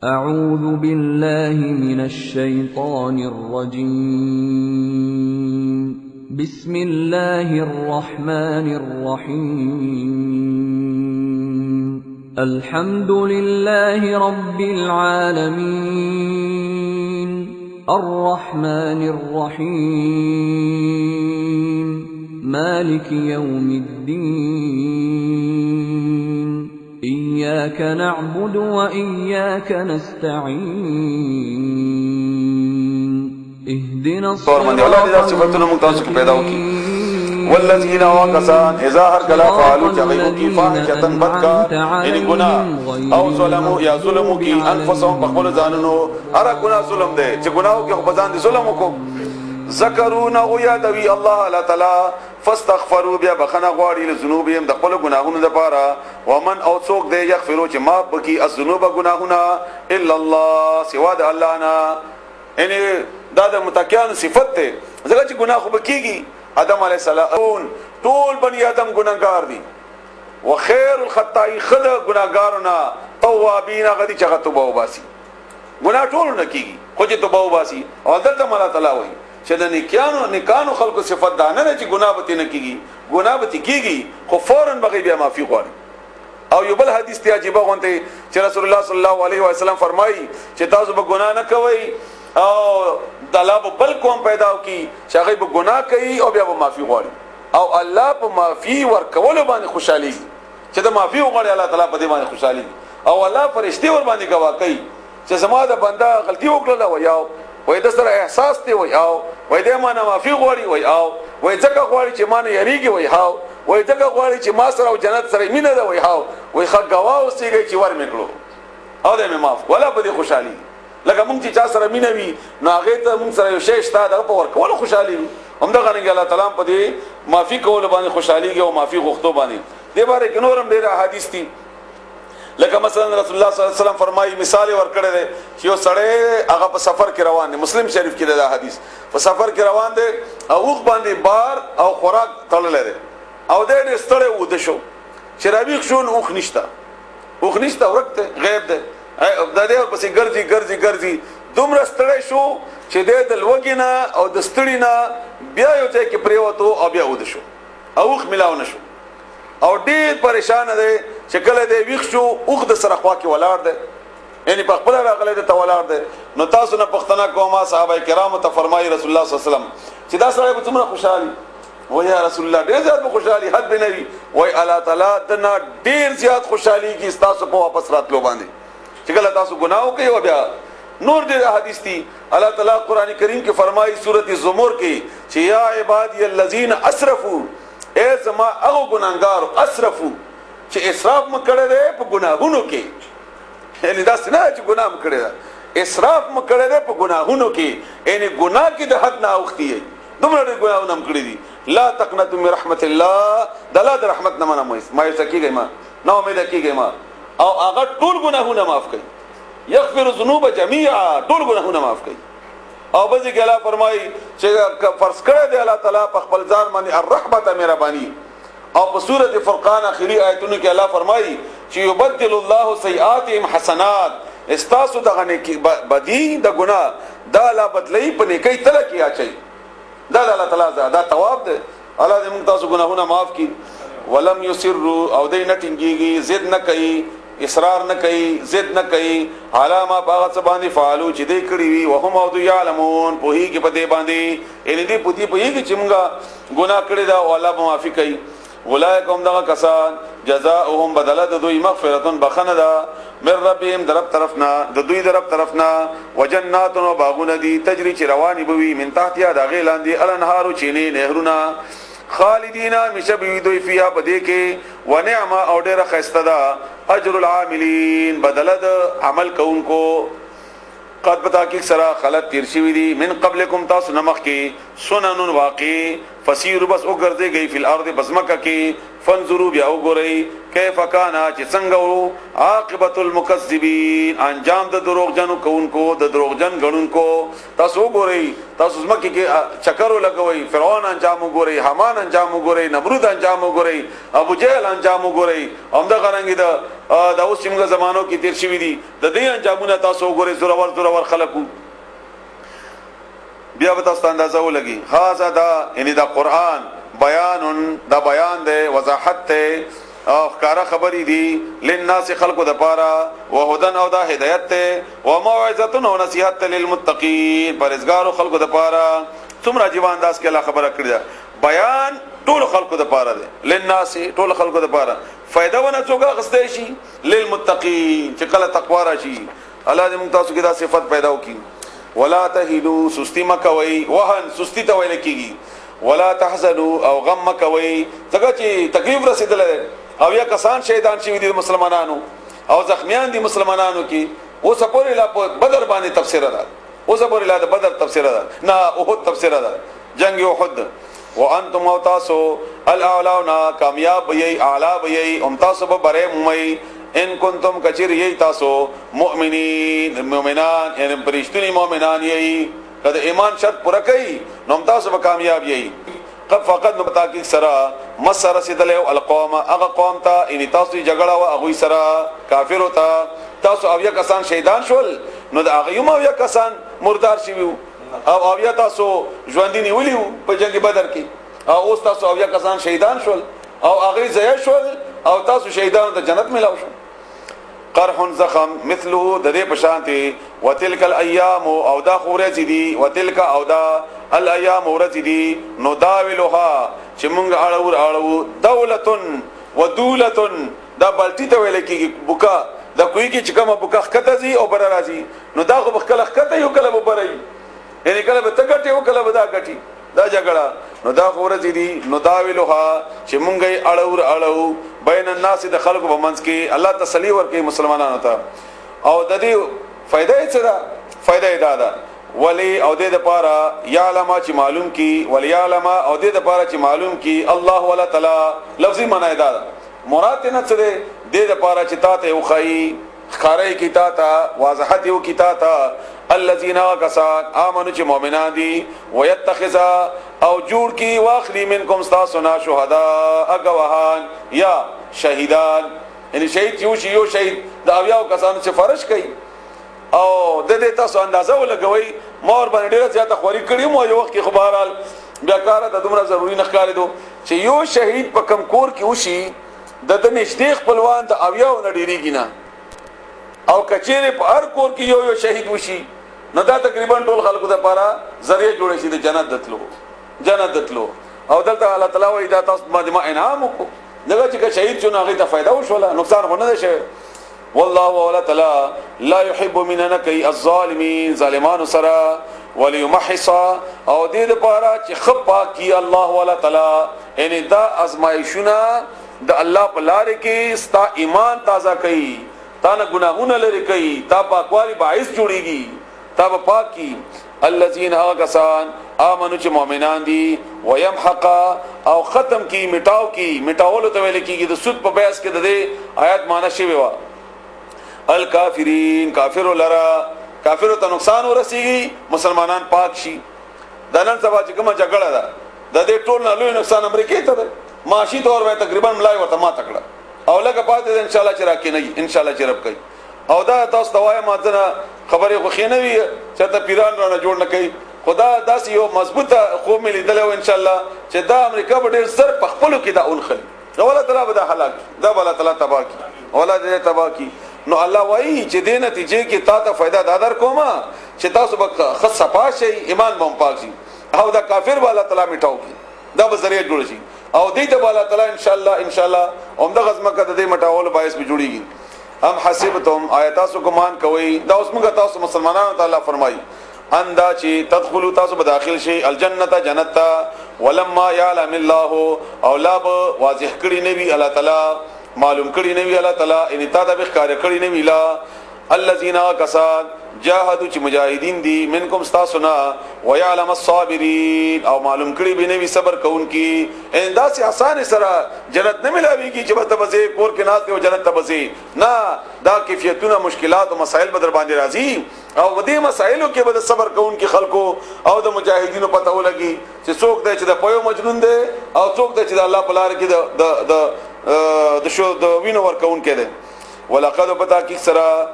أعوذ بالله من الشيطان الرجيم. بسم الله الرحمن الرحيم. الحمد لله رب العالمين. الرحمن الرحيم. مالك يوم الدين. إياك نعبد وإياك نستعين. اهدنا الصراط المستقيم. والذین وکسان اذا هر کلا فعلوا چغیو کی فاحشتن بدکار یعنی گناہ او ظلموا یا ظلمو کی انفسهم بخبل ځانونو. هر گناہ ظلم دی چې گناہو کې خو ځان دي ظلم وکړو. ذکرون او یادوي الله تعالی فاستغفروا بیا بخنه غواړي لذنوبهم د خپل ګناهونو لپاره. ومن او څوک دی یغفرو چې معاف بکی الذنوب ګناهونه الا الله سوا د الله نه. یعنی دا د متقیانو صفت دی ځکه چې ګناه خو بکیږي. آدم علیه السلام ټول بنی آدم ګناهګار دي. وخیر الخطائی خد ګناهګارونه توابین هغه دي چې هغه توبه وباسي. ګناه ټول نه کیږي خو چې توبه وباسي. او دلته الله تعالی وایي چې د نیکانو خلکو صفت دا نه ده چې ګناه به ترې نه کیږي، ګناه به ترې کیږي خو فوراً به بیا معافي غواړي. او یو بل حدیث دی عجیبه غونډه چې رسول الله صلی الله علیه وسلم فرمایي چې تاسو به ګناه نه کوئ او د الله به بل قوم پیدا کی چې هغه به ګناه کوي او بیا به معافي غواړي. او الله په معافي ورکولو باندې خوشحالي چې د معافي وغواړي الله تعالی په دې باندې خوشحالي. او الله فرشتي ور باندې گواه کوي چې زما د بنده غلطي وکړله وای او وای د سره احساس دی وای او وای د ما نه معافي غواړي وای او وای ځکه غواړي چې ما نه یریږي وای او وای ځکه غواړي چې ما سره او جنت سره مینه ده وای او وای ښه ګواه اوسېږي چې ور مې کړو او دې مې معاف ولا په دې خوشحالي. لکه مونږ چې چا سره مینه وي نو هغې ته مونږ سره یو شی شته دغه په ورکولو خوشحالي وي. همدغه رنګ الله تعالی په دې معافي کولو باندې خوشحالېږي او معافي غوښتو باندې. دې باره کې نور هم ډېر احادیث دي. لکه مثلا رسول الله صلی الله علیه وسلم فرمایي، مثال یې ورکړی دی چې یو سړی هغه په سفر کې روان دی، مسلم شریف کې دی دا حدیث، په سفر کې روان دی او اوښ باندې بار او خوراک تړلی دی او دی ډېر ستړی وده شو. چې راویښ شو نو اوښ نشته، اوښ نشته، ورک دی، غیب دی. د دې ورپسې ګرځي ګرځي ګرځي دومره ستړی شو چې دی د لوږې نه او د ستړي نه بیا یو ځای کې پرېوتو او بیا وده شو او اوښ میلاو نه شو. او ډېر پریشانه دی چې کله دی ویښ شو اوښ د سره خوا کې ولاړ دی، یعنی په خپله راغلی دی ته ولاړ دی. نو تاسو نه پوښتنه کومه صحابه کرامو ته فرمایي رسول الله صلی الله علیه وسلم چې دا سړی به څومره خوشحالي؟ وایي یا رسول الله ډېر زیات به خوشحالي، حد به نه وي. وایي الله تعالی دنه ډېر زیات خوشحالېږي ستاسو په واپس راتلو باندې چې کله تاسو ګناه وکړئ. او بیا نور ډېر احادیث دي. الله تعالی قرآن کریم کې فرمایي سورة زمر کې چې یا عبادی الذین اسرفوا، ای زما هغو ګناهګارو اسرفو چې اسراف مو کړی دی په ګناهونو کې، یعنې داسې نه چې ګناه مو کړې ده، اسراف مو کړی دی په ګناهونو کې، یعنې ګناه کې د حد نه اوښتي یئ، دومره ډېر ګناهونه مو کړي دي. لا تقنطوا من رحمت الله، د الله د رحمت نه منه مایوسه کېږئ مه، نا امیده کېږئ مه. او هغه ټول ګناهونه معاف کوي، یغفر الذنوب جمیعا، ټول ګناهونه معاف کوي. او بځې کې الله فرمایي چې فرض کړی دی الله تعالی په خپل ځان باندې الرحمت مهرباني. او په سورة فرقان اخري آیتونو کې الله فرمایي چې یبدل الله سیئاتهم حسنات، استاسو دغه نیکي بدی د ګناه دا الله بدلوي په نیکۍ تله کې اچوي. دا د الله تعالی دا ثواب دی. الله دې موږ تاسو ګناهونه معاف کړي. ولم یصروا، او دی نه ټینګېږي، ضد نه کوي، اصرار نه کوي، ضد نه کوي، علی ما په هغه څه باندې فعلو چې دی کړي وي، وهم او دوی یعلمون، پوهېږي په دې باندې، یعنې دوی په دې پوهېږي چې موږ ګناه کړې ده او الله به معافي کوي. اولئک هم دغه کسان جزاؤهم بدله د دوی مغفرة بخښنه ده من ربهم د رب طرف نه، د دوی د رب طرف نه، وجنات او باغونه دي تجري چې روانې به وي من تحتها د هغې لاندې الانهارو چینې نهرونه، خالدین همیشه به وي دوی فیها په دې کې، ونعمه او ډېره ښایسته ده اجر العاملین بدله د عمل کوونکو. قد په تحقیق سره خلط تیر شوي دي من قبلکم تاسو نه مخکې سنن واقع فسیروا، بس وګرځېږئ، فی الارض، په ځمکه کې، فانظروا، بیا وګورئ، کیف کان، چې څنګه وو، عاقبت المکذبین، انجام د دروغجنو کوونکو، د دروغجن غنونکو. تاسو وګورئ، تاسو ځمکه کې چکر لګوئ، فرعون انجام وګورئ، حامان انجام وګورئ، نمرود انجام وګورئ، ابو جهل انجام وګورئ، همدغه رنګ د اوس چې موږ زمانو کې تیر شوي دي، د دې انجامونه تاسو وګورئ. زورور زورور خلکو، بیا به تاسو ته اندازه ولګي. هاذا، دا یعنی دا قران، بیان، دا بیان دی، وضاحت دی او ښکارا خبرې دي، للناس، خلقو د پاره، وهدن، او دا هدایت ته، وموعظه، او نصیحت، للمتقین، پرهیزګارو خلقو د پاره. څومره عجیب انداز کې الله خبره کړې ده. بیان ټول خلقو د پاره دی، للناس، ټول خلقو د پاره. فائدہ ونه څوک اخستې شي؟ للمتقین، چې کله تقوا راشي. الله دې موږ تاسو کې دا صفت پیدا وکړي. ولا تهلو، سستی مکوي، وهن سستی ته ویل کیږي. ولا تحزنوا، او غم مکوي، ځکه چې تکلیف رسیدل او یا کسان شهیدان شوي دي مسلمانانو او زخمیان دي مسلمانانو کې. اوس پورې لا په بدر باندې تفسیر ده، اوس پورې لا د بدر تفسیر ده، نه احد تفسیر ده، جنگ احد. وانتم، او تاسو، الاعلون، کامیاب یی، اعلی یی، هم تاسو به بره مومي، ان کنتم، کچیر یی تاسو، مؤمنین، مؤمنان، یعنی پرشتنی مؤمنان یی. کله ایمان شرط پوره کړي نو هم تاسو به کامیاب یی. قد، فقط، نو تحقیق سره، مس، رسیدل القوم، هغه قوم ته، ان تاسو جګړه او هغه سره، کافر ہوتا، تاسو او یا کسان شهیدان شول، نو د هغه یو یا کسان مردار شوی او یا تاسو ژوندۍ نیولیو په جنگ بدر کې، او اوس تاسو او یا کسان شهیدان شول او هغه ضایع شول او تاسو شهیدانو ته جنت ملاو شو. قرح، زخم، مثله، د دې پشانتي، وتلک الایام، او دا خورځ دي، وتلک، او دا، الایام، ورځ دي، نو داولها، چې مونږ اړو اړو. دولتن ودولتن، دا بالټی ته ویل کیږي، بوکا د کوی کې چې کومه بوکا ښکته ځي او بر راځي، نو دا خو بخکله ښکته یو، کله به بري، یعنی کله به ته ګټي او کله به دا ګټي دا جګړه. نو دا خو ورځې دي، نو دا ویلوها، چې مونږ یې اړو اړو، بین الناس، د خلکو په منځ کې. الله تسلی ورکړي مسلمانانو ته. او د دې فائدہ یې څه ده؟ فائدہ یې دا ده، ولی، او دې د پاره، یعلم، چې معلوم کی، ولی یعلم، او دې د پاره چې معلوم کی، الله ولا تعالی، لفظي معنی دا ده، مراد نه څه ده؟ دې د پاره چې تا ته وخی، ښکارې کی، تا ته واضحت یو کی، تا ته، الذين، کسان، امنو، چې مؤمنان دي، ويتخذ، او جوړ کی، واخلی، منکم، تاسو نه، شهدا، اگواهان یا شهیدان. یعنی شهید یو شي، یو شهید د اویاو کسانو سفارش کوي. او د دې تاسو اندازه ولګوي، مور باندې ډیره زیاته خوري کړی مو یو وخت کې، خو بهرحال بیا کار ته دومره ضروری نه ښکارېدو، چې یو شهید په کم کور کې وشي، د نږدې خپلوان د اویاو نه ډیریږي نه. او کچېره په هر کور کې یو یو شهید وشي، نو دا تقریبا ټول خلکو د پاره ذریعہ جوړ شي د جنت دتلو، جنت دتلو. او دلته الله تعالی وایي دا تاسو ما انعام وکړو، دغه چې شهید شو نو هغه ته فائدہ وشوله، نقصان خو نه دی شوی. والله، ولا تعالی، لا يحب، من کوي، الظالمین، ظالمانو سره. وليمحص، او دې لپاره چې خپا کی الله ولا تعالی، یعنی دا ازمایښونه د الله په لار کې ستا ایمان تازه کوي، تا نه ګناهونه لري کوي، تا پاکوالي باعث جوړيږي، تا به پاک کی، الذين، هغه کسان، امنو، چې مؤمنان دي، ويمحق، او ختم کی، مټاو کی. مټاولو ته ویل کیږي. د سود په بحث کې د دې آیات معنی شوی و. الکافرین، کافر لرا، کافر ته نقصان ورسیږي، مسلمانان پاک شي. د نن سبا چې کومه جګړه ده، د دې ټول نه لوی نقصان امریکای ته ده. معاشي طور باندې تقریبا ملای ورته ما تکړه او لګه پاتې ده، ان شاء الله چې راکې نه، ان شاء الله چې رب کوي. او دا تاسو ته وایم، ځنه خبرې خو خې نه وي چې ته پیران رانه جوړ نه کوي، خدا داسې یو مضبوطه خو مې لیدل او ان شاء الله چې دا امریکا به ډیر سر په خپلو کې دا اونخلي، ولا تعالی به دا هلاک، دا ولا تعالی تباہ کی، ولا دې تباہ کی. نو الله وایي چې دې نتیجې کې تا ته فائدہ دا در کومه چې تاسو به خص صفا شي، ایمان به پاک شي، او دا کافر به الله تعالی میټاو کی، دا به ذریعہ جوړ شي، او دې ته الله تعالی ان شاء الله، ان شاء الله عمده غزمکه د دې مټاولو باعث به جوړیږي. ام حسبتم، آیات تاسو ګمان کوي؟ دا اوس موږ تاسو مسلمانانو ته الله فرمایي، ان، دا چې، تدخلوا، تاسو به داخل شي، الجنت، جنت ته، ولما يعلم الله، او لا به واضح کړی نبی الله تعالی، معلوم کړی نبی الله تعالی، ان تا د ښکار کړی نبی لا الذين کسان جاهدوا چې مجاهدین دي، منکم تاسو نه، ويعلم الصابرین، او معلوم کړي به نوی صبر کوونکی. ان داسې اسانه سره جنت نه ملاويږي چې بس بسې کور کې ناس او جنت ته بسې نه. دا کیفیتونه، مشکلات او مسائل به در باندې راځي، او ودې مسائلو کې به د صبر کوونکي خلکو او د مجاهدینو پته ولګي چې څوک دی چې د پيو مجنون دی او څوک دی چې د الله په لار کې د د د د شو د وینو ورکوونکی دی. ولقد، پتا کی سره،